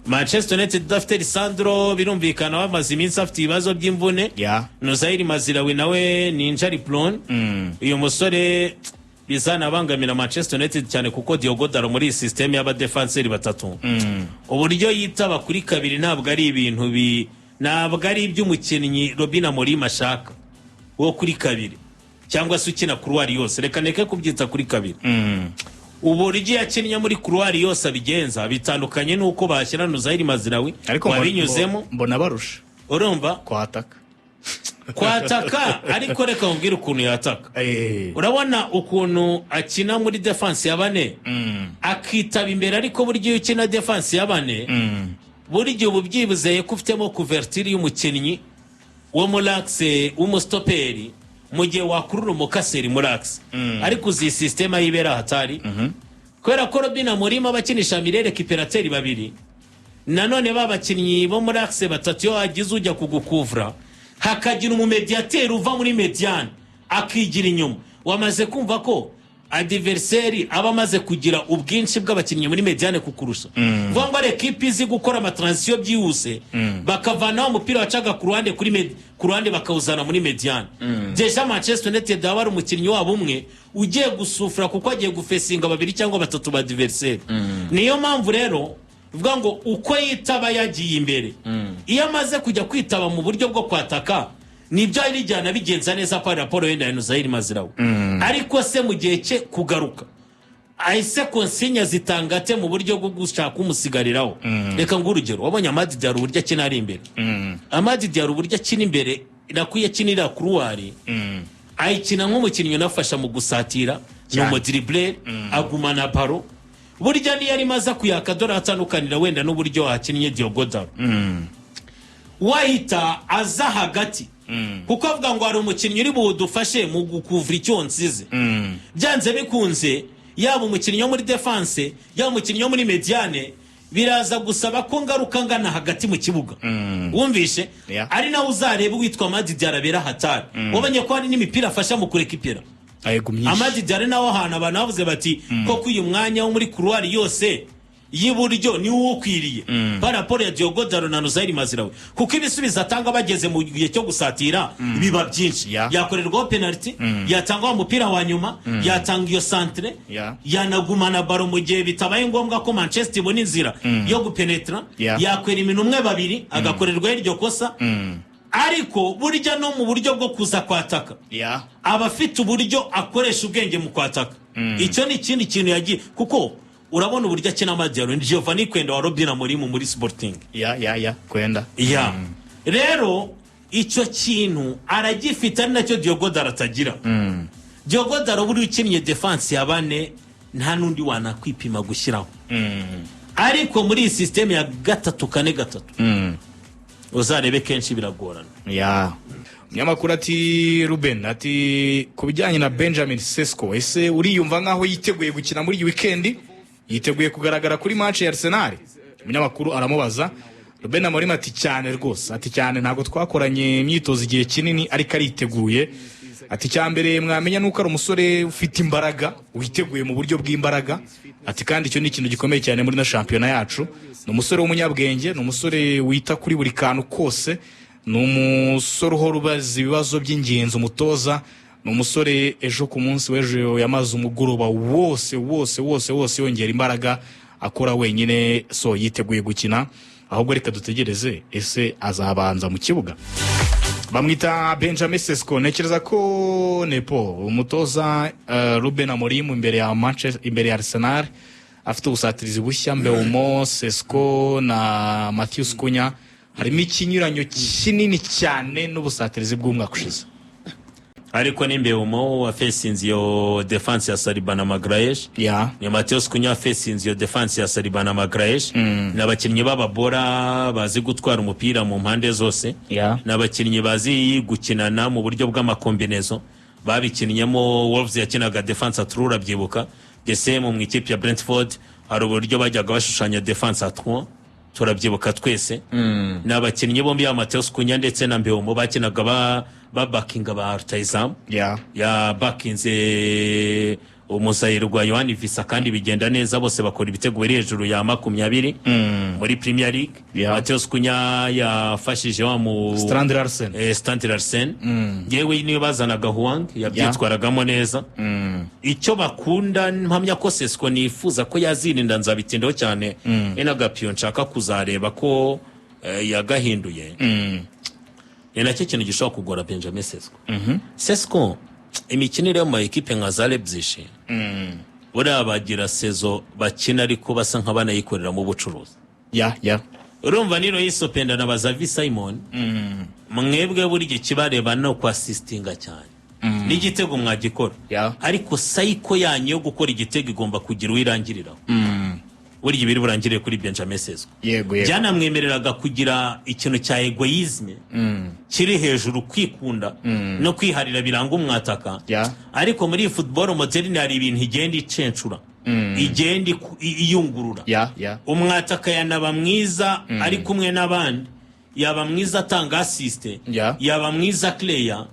Manchester United idafite Lisandro, birumvikana bamaze iminsi afite ibibazo by'imvune. Noussair Mazraoui nawe ni injury prone. Uyu musore bizanabangamira Manchester United cyane, kuko Diogo Dalot muri iyi système y'abadefanseri batatu, uburyo yitaba kuri kabiri ntabwo ari ibintu bi ntabwo ari iby'umukinnyi Ruben Amorim ashaka wo kuri kabiri cyangwa se ukina couloir yose. Reka ndeke kubyita kuri kabiri. Uburyo yakinnye muri couloir yose abigenza bitandukanye n'uko bashyira Noussair Mazraoui Ariko wabinyuzemo. mbona barusha Urumva? Kwataka. Kwataka, ariko reka mubwire ukuntu yataka. Urabona ukuntu akina muri défense ya bane, akitaba imbere, ariko burya iyo ukina défense ya bane, buri gihe uba ubyibuzeye ko ufitemo couverture y'umukinnyi wo muri axe w'umusitoperi, mu gihe wakurura umukaseri muri axe. Ariko uzi système y'ibera hatari, kubera ko Ruben Amorim abakinisha milieu récupérateur babiri, nanone ba bakinnyi bo muri axe batatu, iyo hagize ujya kugukuvura, hakagira umumediateri uva muri médiane akigira inyuma, wamaze kumva ko adversaire aba amaze kugira ubwinshi bw'abakinnyi muri médiane kukurusha. Vuga ngo ari ekipi izi gukora ama transition byihuse, bakavanaho umupira wacaga ku ruhande ku ruhande, bakawuzana muri médiane. Déjà Manchester United haba hari umukinnyi wabo umwe ugiye gusufura, kuko agiye gufesinga babiri cyangwa batatu ba adversaire. Niyo mpamvu rero bivuga ngo uko yitaba yagiye imbere, iyo amaze kujya kwitaba mu buryo bwo kwataka, nibyo arijyana bigenza neza par rapport wenda ya Noussair Mazraoui. Ariko se mu gihe cye kugaruka, ahise consigne zitanga ate mu buryo bwo gushaka umusigariraho? Reka nguhe urugero. Wabonye Amad Diallo uburyo akina ari imbere? Amad Diallo uburyo akina imbere, nakwiye akinira couloir, ayikina nk'umukinnyi unafasha mu gusatira, ni Cyane. umu dribbleur, agumana ballon. Burya niyo arimo aza kuyaka, dore atandukanira wenda n'uburyo hakinnye Diogo Dalot, wahita aza hagati, kuko avuga ngo hari umukinnyi uri buwudufashe mu gukuvura icyo nsize. Byanze bikunze, yaba umukinnyi wo muri défense, yaba umukinnyi wo muri médiane, biraza gusaba ko ngaruka ngana hagati mu kibuga. Wumvishe? Yeah. Ari nawe uzareba uwitwa Amad Diallo abera hatari. Wabonye ko hari n'imipira afasha mu kurekipira? Ayego, myinshi. Amad Diallo naho hantu abantu bavuze bati koko uyu mwanya wo muri couloir yose y'iburyo niwo ukwiriye par rapport ya Diogo Dalot na Noussair Mazraoui, kuko ibisubizo atanga bageze mu gihe cyo gusatira biba byinshi. Yakorerwaho penalty, yatanga wa mupira wa nyuma, yatanga iyo centre, yanagumana ballon mu gihe bitabaye ngombwa ko Manchester ibona inzira yo gupenetra, yakwera iminwa umwe, babiri, agakorerwaho iryo kosa. Ariko burya no mu buryo bwo kuza kwataka, aba afite uburyo akoresha ubwenge mu kwataka. Icyo ni ikindi kintu yagiye, kuko urabona uburyo akina Amad Diallo ni Geovany Quenda wa Ruben Amorim muri Sporting. Ya, Quenda. Ya, rero icyo kintu aragifite, ari nacyo Diogo Dalot atagira. Diogo Dalot buriya ukinnye défense ya bane, nta n'undi wanakwipima gushyiraho, ariko muri iyi système ya gatatu kane gatatu, uzarebe kenshi biragorana. Ya, umunyamakuru ati: "Ruben," ati, "ku bijyanye na Benjamin Sesko, ese uriyumva nk'aho yiteguye gukina muri iyi weekend, yiteguye kugaragara kuri match ya Arsenal?" Umunyamakuru aramubaza. Ruben Amorim ati: "Cyane rwose," ati: "Cyane. Ntabwo twakoranye imyitozo igihe kinini, ariko ariteguye." Ati: "Icya mbere mwamenya nuko ari umusore ufite imbaraga, witeguye mu buryo bw'imbaraga." Ati: "Kandi icyo ni ikintu gikomeye cyane muri na shampiyona yacu. Ni umusore w'umunyabwenge, ni umusore wita kuri buri kantu kose, ni umusore uhora ubaza ibibazo by'ingenzi umutoza. Ni umusore ejo, ku munsi w'ejo, yamaze umugoroba wose wose wose wose yongera imbaraga, akora wenyine. So yiteguye gukina, ahubwo reka dutegereze, ese azabanza mu kibuga?" Bamwita Benjamin Sesko. Ntekereza ko nepo umutoza Ruben Amorim imbere ya Manchester, imbere ya Arsenal, afite ubusatirizi bushya, Mbeumo, Sesko na Matheus Cunha, harimo ikinyuranyo kinini cyane n'ubusatirizi bw'umwaka ushize. Ariko ni Mbeumo wafesinze iyo défense ya Saliba na Magalhães, ni Matheus Cunha wafesinze iyo défense ya Saliba na Magalhães. Ni abakinnyi b'ababora bazi gutwara umupira mu mpande zose. Ni abakinnyi bazi gukinana mu buryo bw'ama combinaison, babikinnyemo. Wolves yakinaga défense à trois, urabyibuka? Gesemu mu ikipe ya Brentford hari uburyo bajyaga bashushanya défense à trois, turabyibuka twese. Ni abakinnyi bombi, ya Matheus Cunha ndetse na Mbeumo, bakinaga babakinga ba rutayizamu. Ya bakinze Umuzayirwa Yohani Visa, kandi bigenda neza, bose bakora ibitego biri hejuru ya 20 muri Premier League. Matheus Cunha yafashije wa mu Strand Larsen. Strand Larsen, yewe niyo bazanaga Hwang, yabyitwaragamo neza. Icyo bakunda, mpamya ko Sesko nifuza ko yazirinda, nzabitindaho cyane, ni n'agapiyo nshaka kuzareba ko yagahinduye. Ni nacyo kintu gishobora kugora Benjamin Sesko. Sesko, imikinire yo mu ma ekipe nka za Leipzig, buriya bagira saison bakina ariko basa nk'abanayikoreramo ubucuruzi. Ya ya Urumva ni Lois Openda na ba Xavi Simons, mwebwe buri gihe kibareba no kwasisitinga cyane, n'igitego mwagikora, ariko cycle yanyu yo gukora igitego igomba kugira uwirangiriraho. Burya ibiri burangiriye kuri Benjamin Sesko. yego yego Byanamwemereraga kugira ikintu cya égoïsme kiri hejuru, kwikunda no kwiharira biranga umwataka. Ariko muri iyi football moderne hari ibintu igenda icencura, igenda iyungurura. Ya ya Umwataka yanaba mwiza ari kumwe n'abandi, yaba mwiza atanga assist, yaba mwiza creya,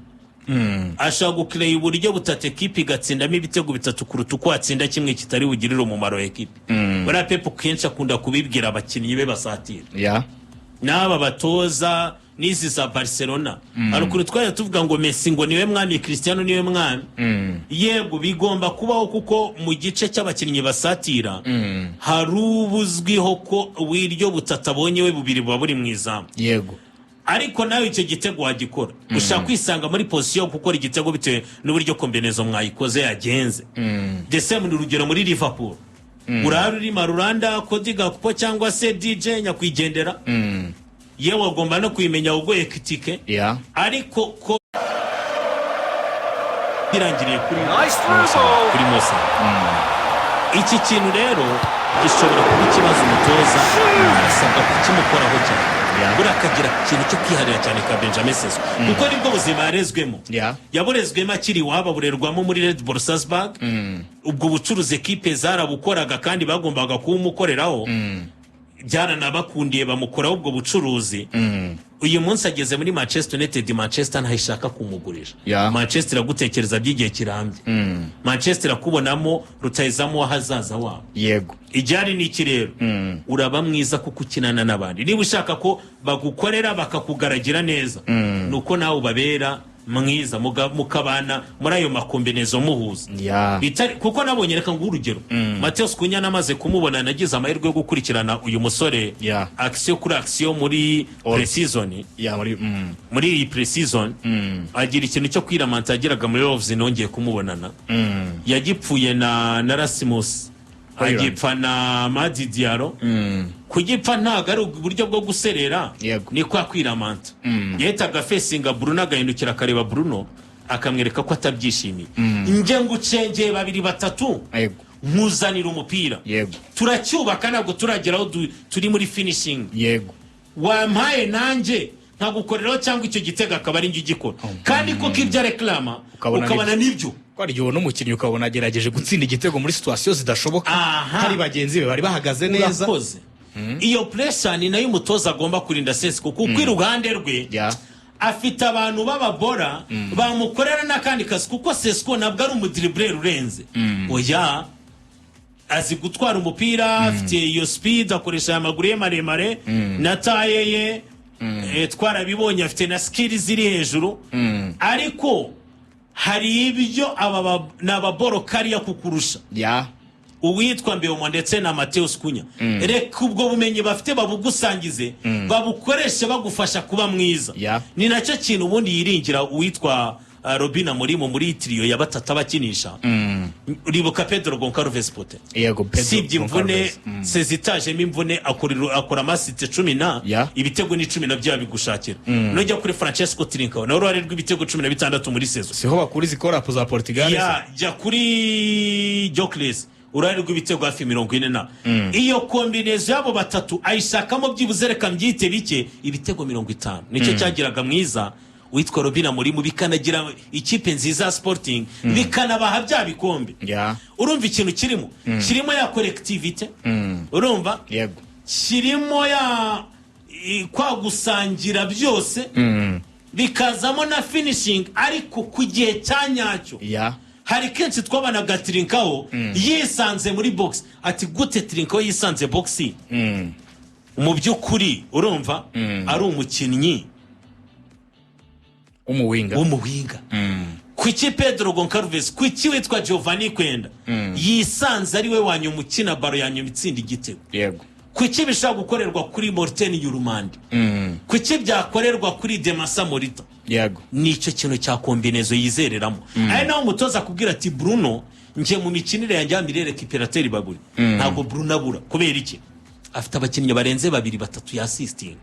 ashobora gukereya uburyo butatu ekipe igatsindamo ibitego bitatu kuruta uko watsinda kimwe kitari bugirire umumaro ekipe. Buriya Pep kenshi akunda kubibwira abakinnyi be basatira n'aba batoza n'izi za Barcelona. Hari ukuntu twajya tuvuga ngo Messi ngo niwe mwami, Cristiano niwe mwami. Yego, bigomba kubaho, kuko mu gice cy'abakinnyi basatira hari ubuzwiho ko uburyo butatu abonye we, bubiri buba buri mu izamu. Ariko nawe icyo gitego wagikora, ushaka kwisanga muri position yo gukora igitego bitewe n'uburyo combinaison mwayikoze yagenze. The same ni urugero muri Liverpool, urahari uri Marulanda, Cody Gakpo cyangwa se DJ nyakwigendera, yewe agomba no kuyimenya ugoye Ekitike, ariko ko birangiriye kuri Nice through ball. kuri Musa. Iki kintu rero gishobora kuba ikibazo, umutoza arasabwa kukimukoraho cyane. Buriya akagira ikintu cyo kwiharira cyane ka Benjamin Sesko, kuko nibwo buzima yarezwemo. Yaburezwemo akiri iwabo, aburerwamo muri Red Bull Salzburg. Ubwo bucuruzi ekipe zarabukoraga kandi bagombaga kuwumukoreraho, byaranabakundiye, bamukoraho ubwo bucuruzi. Uyu munsi ageze muri Manchester United, Manchester ntayishaka kumugurisha. Manchester iragutekereza by'igihe kirambye, Manchester irakubonamo rutayizamu w'ahazaza wabo. Ijyari ni iki rero? Uraba mwiza kuko ukinana n'abandi. Niba ushaka ko bagukorera bakakugaragira neza, ni uko nawe ubabera mwiza, mukabana muri ayo ma combinaison muhuza. Kuko nabonye, reka nguhe urugero, Matheus Cunha namaze kumubona, nagize amahirwe yo gukurikirana uyu musore action kuri action muri pre-season. Ya, muri Muri iyi pre-season agira ikintu cyo kwiramanta yagiraga muri Wolves, nongeye kumubonana, yagipfuye na Rasmus Højlund. agipfa na Amad Diallo. Kugipfa ntabwo ari uburyo bwo guserera, ni kwa kwiramanta. Yahitaga fesinga Bruno, agahindukira akareba Bruno, akamwereka ko atabyishimiye. Njye ngucengeye babiri batatu, nkuzanira umupira, turacyubaka, ntabwo turagera aho turi muri finishing. Wampaye nanjye nkagukoreraho, cyangwa icyo gitego akaba ari njye ugikora, kandi koko ibyo areklama Ukabona ukabona nibyo. Ko hari igihe ubona umukinnyi ukabona agerageje gutsinda igitego muri situation zidashoboka, hari bagenzi be bari bahagaze neza. Urakoze. Iyo pressure ni nayo umutoza agomba kurinda Sesko, kuko iruhande rwe afite abantu b'ababora bamukorera n'akandi kazi, kuko Sesko ntabwo ari umu dribbleur urenze. Oya, azi gutwara umupira, afite iyo speed, akoresha aya maguru ye maremare na taille ye. Twarabibonye, afite na skill ziri hejuru, ariko hari ibyo aba ni aba ball carrier kukurusha, uwitwa Mbeumo ndetse na Matheus Cunha. Reka ubwo bumenyi bafite babugusangize, babukoreshe bagufasha kuba mwiza. Ni nacyo kintu ubundi yiringira uwitwa Ruben Amorim muri trio ya batatu abakinisha. Uribuka Pedro Goncalves Pote? Yego, Pedro Sibye imvune, Goncalves. Sezitajemo imvune, akora ama assists 10 na ibitego ni 10 nabyo yabigushakira. Nujya kuri Francisco Trincao, nawe uruhare rw'ibitego 16 muri saison. Siho bakura izi korapu za Portugal se? Ya, jya kuri Gyökeres, uruhare rw'ibitego hafi 40 na. Iyo combinaison y'abo batatu ayishakamo byibuze, reka mbyite bike, ibitego 50. Nicyo cyagiraga mwiza witwa Ruben Amorim, bikanagira ikipe nziza ya Sporting, bikanabaha bya bikombe. Urumva ikintu kirimo ya collectivité, urumva? Yego. Kirimo ya kwa gusangira byose, bikazamo na finishing, ariko ku gihe cya nyacyo. Hari kenshi twabonaga Trincao yisanze muri box. Ati gute Trincao yisanze box? Mu by'ukuri urumva ari umukinnyi w'umuwinger. W'umuwinger. Kuki Pedro Goncalves, kuki witwa Giovanni Kwenda yisanze ari we wanyuma ukina ballon ya nyuma itsinda igitego? Kuki bishobora gukorerwa kuri Morten Hjulmand? Kuki byakorerwa kuri Demasa Morita? Nicyo kintu cya combinaison yizereramo, ari naho umutoza akubwira ati: "Bruno, njye mu mikinire yanjye ya milieu récupérateur baburi, ntabwo Bruno abura." Kubera iki? Afite abakinnyi barenze babiri, batatu yasisitinga.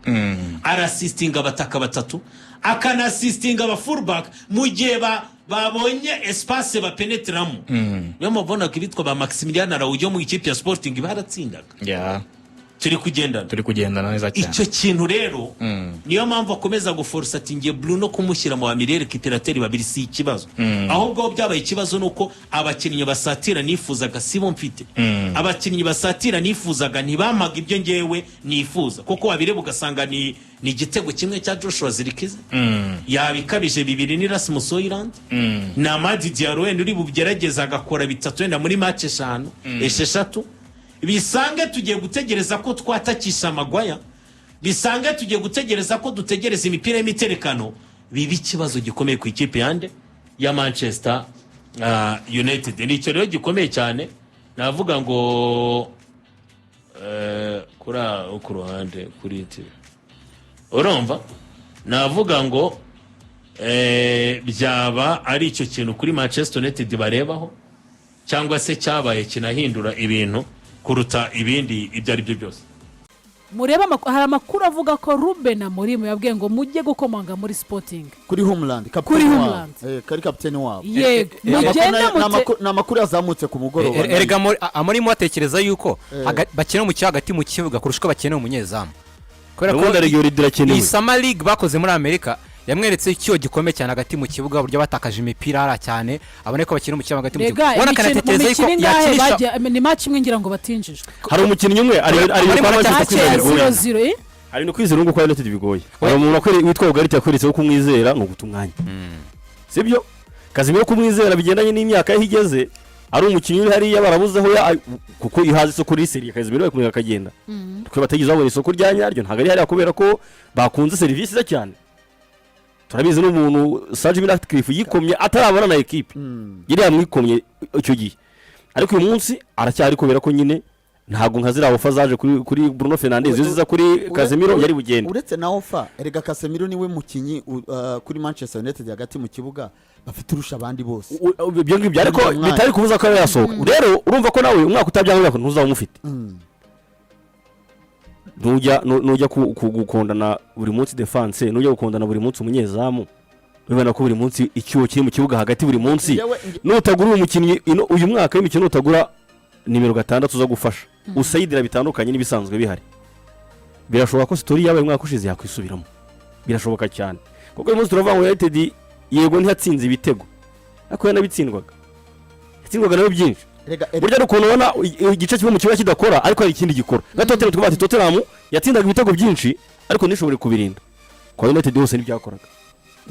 Arasisitinga abataka batatu, akanasisitinga aba fullback mu gihe babonye espace bapenetramo. Niyo mpamvu ubonaga ibitwa ba Maximilian Araujo mu ikipe ya Sporting baratsindaga. Turi kugendana? Turi kugendana neza cyane. Icyo kintu rero niyo mpamvu akomeza guforosa ati: "Ngiye Bruno kumushyira mu ba milieu récupérateur babiri si ikibazo, ahubwo aho byabaye ikibazo ni uko abakinnyi basatira nifuzaga sibo mfite. Abakinnyi basatira nifuzaga ntibamaga ibyo ngewe nifuza." Kuko wabireba ugasanga ni igitego kimwe cya Joshua Zirkzee, yabikabije bibiri ni Rasmus Hojlund, ni Amad Diallo wenda uri bugerageza agakora bitatu wenda muri match eshanu, esheshatu. Bisange tugiye gutegereza ko twatakisha Maguire, bisange tugiye gutegereza ko dutegereza imipira y'imiterekano, biba ikibazo gikomeye ku ikipe yande ya Manchester United. Ni icyo rero gikomeye cyane. Navuga ngo kuri aho ku ruhande kuri TV, urumva navuga ngo byaba ari icyo kintu kuri Manchester United barebaho, cyangwa se cyabaye kinahindura ibintu kuruta ibindi ibyo ari byo byose. Murebe hari amakuru avuga ko Ruben Amorim yabwiye ngo mujye gukomanga muri Sporting. Kuri Homeland. Kuri Homeland. Kari kapiteni wabo. Yego. Ni amakuru Mugende ni ni amakuru yazamutse ku mugoroba. Erega Amorim atekereza yuko bakeneye umukinnyi hagati mu kibuga kurusha uko bakeneye umunyezamu, kubera ko Ubundi Ariyo irakenewe. iyi Summer League bakoze muri Amerika yamweretse icyuho gikomeye cyane hagati mu kibuga, uburyo batakaje imipira hariya cyane, abone ko bakina umukino hagati mu Rega kibuga. Ubona imikino mu akanatekereza yuko mikino ingahe yakinisha ni match imwe ngira ngo batinjijwe. Hari umukinnyi umwe ari Muri kwa Manchester Manchester Match ya kwizera zero bigoye. zero? Hari no kwizera ngo kwa United bigoye. Hari umuntu witwa Ugarte yakweretse ko kumwizera ni uguta umwanya, sibyo? Casemiro kumwizera bigendanye n'imyaka ye igeze, ari umukinnyi uri hariya barabuzeho kuko ihaza isoko riseriye, Casemiro bari akagenda kuko batigeze babona isoko rya nyaryo. Ntabwo ari hariya kubera ko bakunze serivisi ze cyane. Turabizi, n'umuntu Sir Jim Ratcliffe yikomye atarabona na ekipe yari yamwikomye icyo gihe, ariko uyu munsi aracyari kubera ko nyine ntabwo nka ziriya offer zaje kuri Bruno Fernandes, iyo ziza kuri Casemiro yari bugende. Uretse na offer, erega Casemiro niwe mukinnyi kuri Manchester United hagati mu kibuga bafite urusha abandi bose. Ibyo ngibyo ariko Muri uwo mwanya. bitari kubuza ko aba yasohoka. Rero urumva ko nawe umwaka utabyanga ntuzaba umufite. Nujya gukondana buri munsi défense, nujya gukondana buri munsi umunyezamu, ubibona ko buri munsi icyuho kiri mu kibuga hagati buri munsi. Nutagura uyu mukinnyi uyu mwaka w'imikino, nutagura nimero 6 uza gufasha usayidira bitandukanye n'ibisanzwe bihari, birashoboka ko story yabaye umwaka ushize yakwisubiramo. Birashoboka cyane, kuko uyu munsi turavuga ngo United yego ntiyatsinze ibitego, ariko yanabitsindwaga, yatsindwaga nayo byinshi. Rega Burya n'ukuntu ubona igice kimwe mu kibuga kidakora ariko hari ikindi gikora, nka Tottenham tukavuga ati Tottenham yatsindaga ibitego byinshi ariko ntishobore kubirinda. Kwa United hose ntibyakoraga.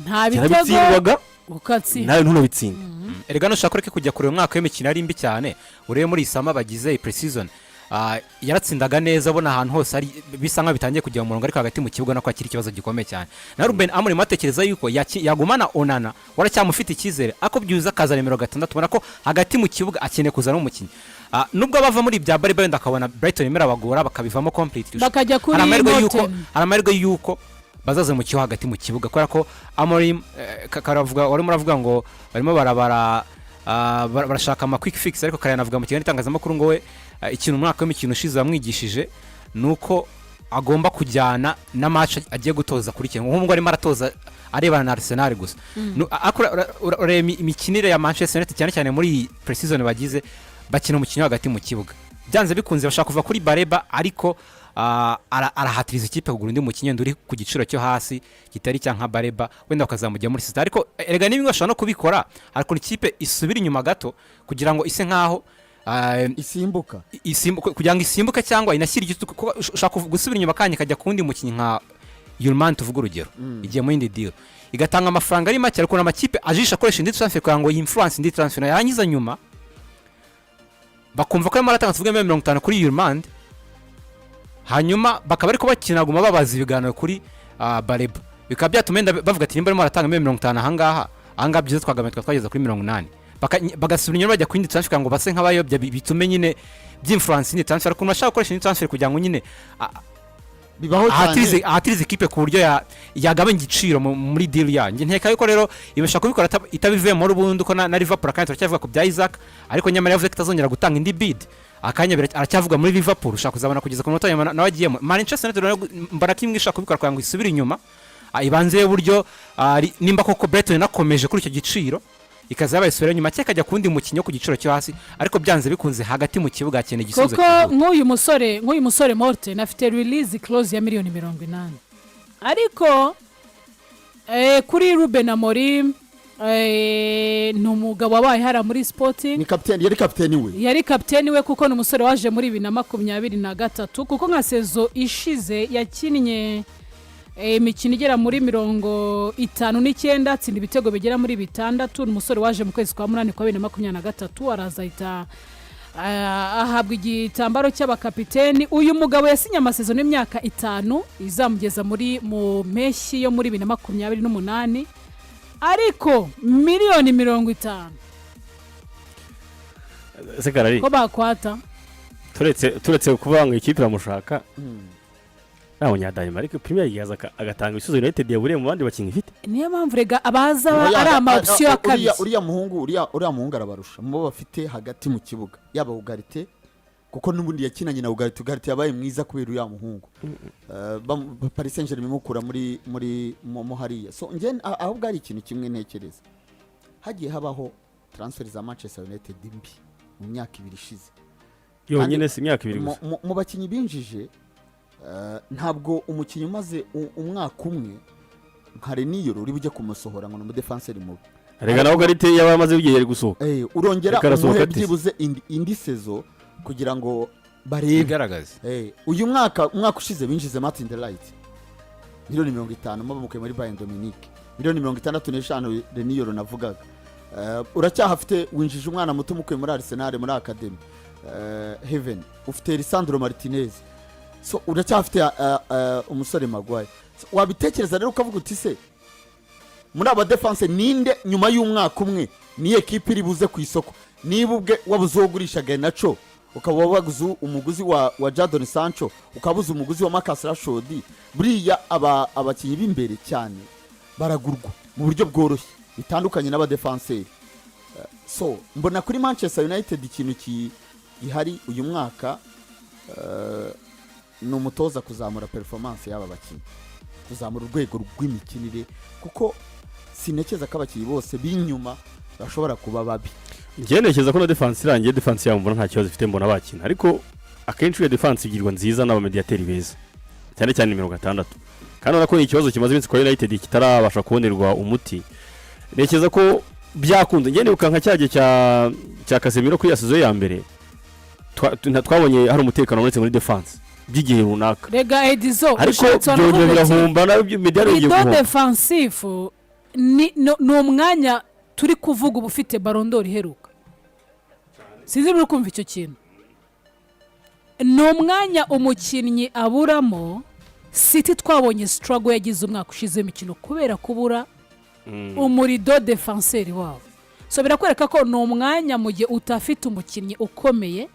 Nta bitego. Yarabitsindwaga. Ukatsinda. Nawe ntunabitsinde. Erega nushaka ureke kujya kure, umwaka w'imikino ari mbi cyane, urebe muri iyi summer bagize iyi pre-season. Yaratsindaga neza, abona ahantu hose ari bisa nkaho bitangiye kujya mu murongo, ariko hagati mu kibuga nako akiri ikibazo gikomeye cyane. Na Ruben Amorim atekereza yuko yagumana Onana, waracyamufite icyizere, ariko byibuze akaza nimero 6. Ubona ko hagati mu kibuga akeneye kuzana umukinnyi. Nubwo bava muri bya Baleba, wenda akabona Brighton irimo irabagora bakabivamo completely. Bakajya kuri Hari amahirwe yuko Morten. hari amahirwe yuko bazaza mu kibuga hagati mu kibuga, kubera ko Amorim karavuga, warimo uravuga ngo barimo barabara barashaka ama quick fix, ariko karanavuga mu kiganiro itangazamakuru ngo we ikintu umwaka w'imikino ushize wamwigishije ni uko agomba kujyana na match agiye gutoza kuri kimwe. Nk'ubu ngubu arimo aratoza arebana na Arsenal gusa. Ariko ureba imikinire ya Manchester United, cyane cyane muri iyi pre-season bagize, bakina umukino hagati mu kibuga. Byanze bikunze bashaka kuva kuri Baleba, ariko arahatiriza ikipe kugura undi mukinnyi wenda uri ku giciro cyo hasi kitari cya nka Baleba, wenda bakazamujya muri sita. Ariko erega niba bashobora no kubikora, hari ukuntu ikipe isubira inyuma gato kugira ngo ise nkaho isimbuka. Kugira ngo isimbuke cyangwa inashyire igitutu, kuko ushobora gusubira inyuma akanya ikajya ku wundi mukinnyi nka Hjulmand, tuvuge urugero, igiye mu yindi deal, igatanga amafaranga ari make, ariko amakipe ajisha akoresha indi transfer kugira ngo yinfluence indi transfer, yarangiza nyuma bakumva ko arimo aratanga, tuvuge, miliyoni 50 kuri Hjulmand, hanyuma bakaba ariko bakinaguma babaza ibiganiro kuri Baleba, bikaba byatuma wenda bavuga ati: "Nimba arimo aratanga miliyoni 50 ahangaha, byiza twagabanya, tukaba twageza kuri 80." Bagasubira inyuma bajya ku yindi transfer kugira ngo base nk'abayobya, bitume nyine byinfluence indi transfer. Ukuntu bashaka gukoresha indi transfer kugira ngo nyine Bibaho ahatirize cyane. Ahatirize ikipe ku buryo yagabanya igiciro muri deal yanjye. Nkeka yuko rero ibasha kubikora itabivuyemo ubundi, ko na Liverpool akanya turacyavuga ku bya Isak, ariko nyamara yavuze ko itazongera gutanga indi bid. Akanya aracyavuga muri Liverpool, ushaka kuzabona kugeza ku munota wa nyuma nawe agiyemo. Manchester United rero mbona ko imwe ishaka kubikora kugira ngo isubire inyuma, ibanze y'uburyo nimba koko Brighton inakomeje kuri icyo giciro, ikaza yabayisubira inyuma cyangwa ikajya ku wundi mukinnyi wo ku giciro cyo hasi. Ariko byanze bikunze hagati mu kibuga hakeneye igisubizo Kuko cyihuta. nk'uyu musore Morten afite release clause ya miliyoni 80, ariko kuri Ruben Amorim, ni umugabo wabaye hariya muri Sporting. Ni kapiteni, yari kapiteni we. Yari kapiteni we, kuko ni umusore waje muri 2023, kuko nka saison ishize yakinnye imikino igera muri 59, atsinda ibitego bigera muri bitandatu. Ni umusore waje mu kwezi kwa munani kwa 2023, araza ahita ahabwa igitambaro cy'abakapiteni. Uyu mugabo yasinye amasezerano y'imyaka 5 izamugeza muri mu mpeshyi yo muri 2028, ariko miliyoni 50 Ese karari ko bakwata? Turetse kuvuga ngo ikipe iramushaka, nta munyadanimarike Premier League yaza agatanga ibisubizo United yaburiye mu bandi bakinnyi ifite. Niyo mpamvu rega abaza Oya, ari ama option ya kabiri. Uriya muhungu arabarusha mu bo bafite hagati mu kibuga, yaba Ugarte, kuko n'ubundi yakinanye na Ugarte. Ugarte yabaye mwiza kubera uriya muhungu. Paris Saint Germain imukura muri mo hariya. So njye ahubwo ari ikintu kimwe ntekereza: hagiye habaho transfer za Manchester United mbi mu myaka 2 ishize. Yonyine si imyaka 2 gusa. Mu bakinnyi binjije, ntabwo umukinnyi umaze umwaka umwe nka Leny Yoro uri bujye kumusohora ngo ni umudefanseri mubi. Rega nawe Ugarte yaba amaze igihe yari gusohoka. Urongera Reka arasohoka umuhe ate se? byibuze indi saison kugira ngo barebe. Igaragaze. Uyu mwaka, umwaka ushize binjize Matthijs de Ligt miliyoni 50, bamukuye muri Bayern Munich, miliyoni 65 Leny Yoro navugaga. Uracyahafite, winjije umwana muto umukuye muri Arsenal muri academy, Heaven, ufite Lisandro Martinez, so uracyafite umusore Maguire. So, wabitekereza rero ukavuga uti: "Se muri aba defense ninde nyuma y'umwaka umwe niyo ekipe iri buze ku isoko?" Niba ubwe wabuze uwo ugurisha Garnacho, ukaba wabuze umuguzi wa Jadon Sancho, ukaba ubuze umuguzi wa Marcus Rashford, buriya aba abakinnyi b'imbere cyane baragurwa mu buryo bworoshye bitandukanye n'abadefanseri. So mbona kuri Manchester United ikintu gihari uyu mwaka ni umutoza kuzamura performance y'aba bakinnyi, kuzamura urwego rw'imikinire, kuko sinekeza ko abakinnyi bose b'inyuma bashobora kuba babi. Njyewe ntekereza ko na defense irangiye, defense yabo mbona nta kibazo ifite, mbona bakina. Ariko akenshi iyo defense igirwa nziza n'abamediyateri beza, cyane cyane nimero 6, kandi urabona ko ni ikibazo kimaze iminsi kwa United kitarabasha kubonerwa umuti. Ntekereza ko byakunze. Njyewe nibuka nka cya gihe cya Casemiro kuri ya saison ya mbere, twabonye hari umutekano wabonetse muri defense by'igihe runaka. Rega Edizo, Ariko ushatse byongera wanavuga uti birahumba, nabyo mediyari bigiye rido guhomba. Defensif ni umwanya turi kuvuga uba ufite Ballon d'Or iheruka. Sinzi niba uri kumva icyo kintu. Ni umwanya umukinnyi aburamo. City twabonye struggle yagize umwaka ushize w'imikino kubera kubura umurido defanseri wabo. So birakwereka ko ni umwanya mu gihe utafite umukinnyi ukomeye,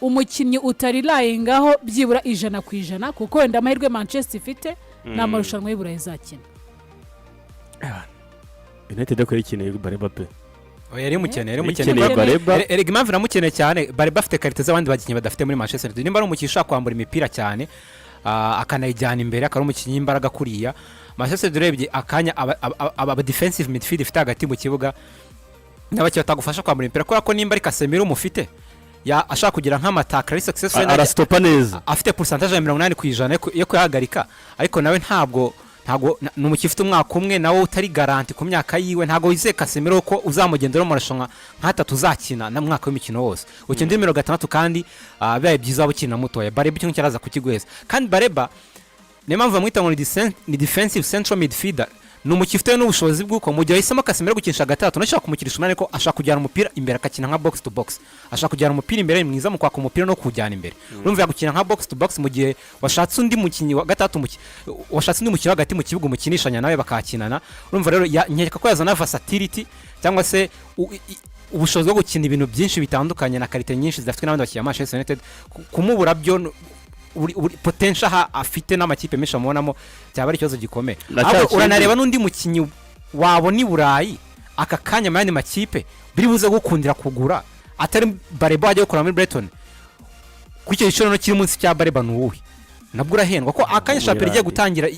umukinnyi utarelyingaho byibura 100%, kuko wenda amahirwe Manchester ifite ni amarushanwa y'Iburayi izakina. United ariko yari ikeneye Baleba pe. Oya, yari imukeneye, yari Yari imukeneye. ikeneye Baleba. Erega impamvu namukeneye cyane, Baleba afite qualité z'abandi bakinnyi badafite muri Manchester United. Nimba ari umukinnyi ushaka kwambura imipira cyane, akanayijyana imbere, akaba ari umukinnyi w'imbaraga kuriya, Manchester United urebye akanya aba defensive midfield ifite hagati mu kibuga n'abakinnyi batagufasha kwambura imipira, kubera ko nimba ari Casemiro umufite ashaka kugira nk'amatakara ari successful, Arasitopa neza. Afite pourcentage ya 80% yo kuyahagarika, ariko nawe ntabwo ni umukinnyi ufite umwaka umwe, nawe utari garanti ku myaka yiwe. Ntabwo wizeye Casemiro ko uzamugendera mu marushanwa nk'atatu uzakina na mwaka w'imikino wose ukina indi 60, kandi bibaye byiza waba ukina mutoya. Baleba ikintu cyaraza kukiguheza, kandi Baleba Niyo mpamvu bamwita ngo ni defensive central midfielder. Ni umukinnyi ufite n'ubushobozi bw'uko mu gihe ahisemo Casemiro gukinisha gatatu, ntashaka kumukinisha umunani, ko ashaka kujyana umupira imbere, akakina nka box to box. Ashaka kujyana umupira imbere, ni mwiza mu kwaka umupira no kuwujyana imbere. Urumva yagukina nka box to box mu gihe washatse undi mukinnyi wa gatatu, washatse undi mukinnyi hagati mu kibuga umukinishanya nawe bakakinana. Urumva rero nkeka ko yazana versatility cyangwa se ubushobozi bwo gukina ibintu byinshi bitandukanye na qualité nyinshi zidafitwe n'abandi bakinnyi ba Manchester United. Kumubura byo buri potential aha afite n'amakipe menshi amubonamo byaba ari ikibazo gikomeye. Na cya Ahubwo uranareba n'undi mukinnyi wabona i Burayi aka kanya mu yandi makipe biri buze gukundira kugura atari Baleba wajya gukora muri Brighton kuri icyo giciro kiri munsi cya Baleba, ni uwuhe? Nabwo urahendwa ko akanya shampiyona igiye gutangira,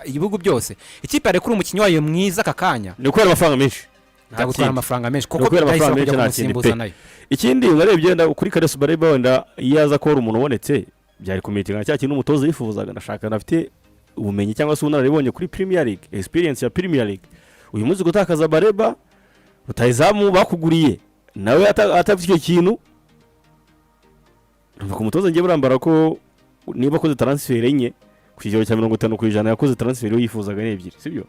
ibihugu byose, ikipe yarekura umukinnyi wayo mwiza aka kanya Ni ukubera amafaranga menshi. Nta byagutwara kindi. amafaranga menshi Ni kuko ukubera byahise amafaranga kujya menshi, nta kindi kumusimbuza pe. nayo. Ikindi unarebye wenda kuri Carlos Baleba, wenda iyo aza kuba ari umuntu ubonetse byari kumitinga cya kintu umutoza yifuzaga: ndashaka afite ubumenyi cyangwa se ubunararibonye kuri Premier League, experience ya Premier League. Uyu munsi gutakaza Baleba, rutayizamu bakuguriye nawe atafite icyo kintu, urumva ku mutoza ngiye burambara ko niba akoze transfer enye, ku kigero cya 50% yakoze transfer yifuzaga ni ebyiri, sibyo,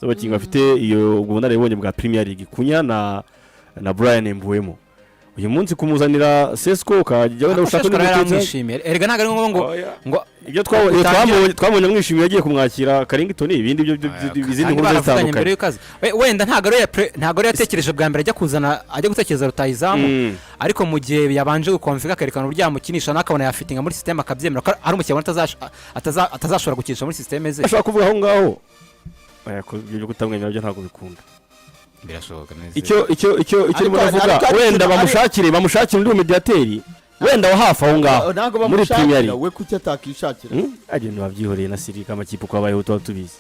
z'abakinnyi bafite iyo ubwo bunararibonye bwa Premier League, Cunha na Bryan Mbeumo. Uyu munsi kumuzanira Sesko ukajya wenda ushaka Ariko undi Sesko mutoza. yaramwishimiye erega, ntabwo ari ngombwa ngo Oya. ngo Ibyo twabonye twabonye amwishimiye agiye kumwakira Carrington, ibindi byo izindi Kandi nkuru baravuganye mbere zitandukanye. y'uko aza. Wenda ntabwo ariyo yatekereje bwa mbere ajya kuzana, ajya gutekereza rutayizamu, ariko mu gihe yabanje gukomfika akerekana uburyo yamukinisha n'akabona yafitinga muri système, akabyemera ko ari umukinnyi abona atazashobora gukinisha muri système ze. Ashobora kuvuga aho ngaho. Oya, ko ibyo byo kutamwenyura byo ntabwo bikunda. Birashoboka neza. Icyo Ariko urimo uravuga, wenda bamushakire undi mumediateri wenda wa hafi aho ngaho Ntabwo muri Premier bamushakira League. we, kuki atakishakira? Agenda babyihoreye na sirika amakipe uko abayeho tuba tubizi.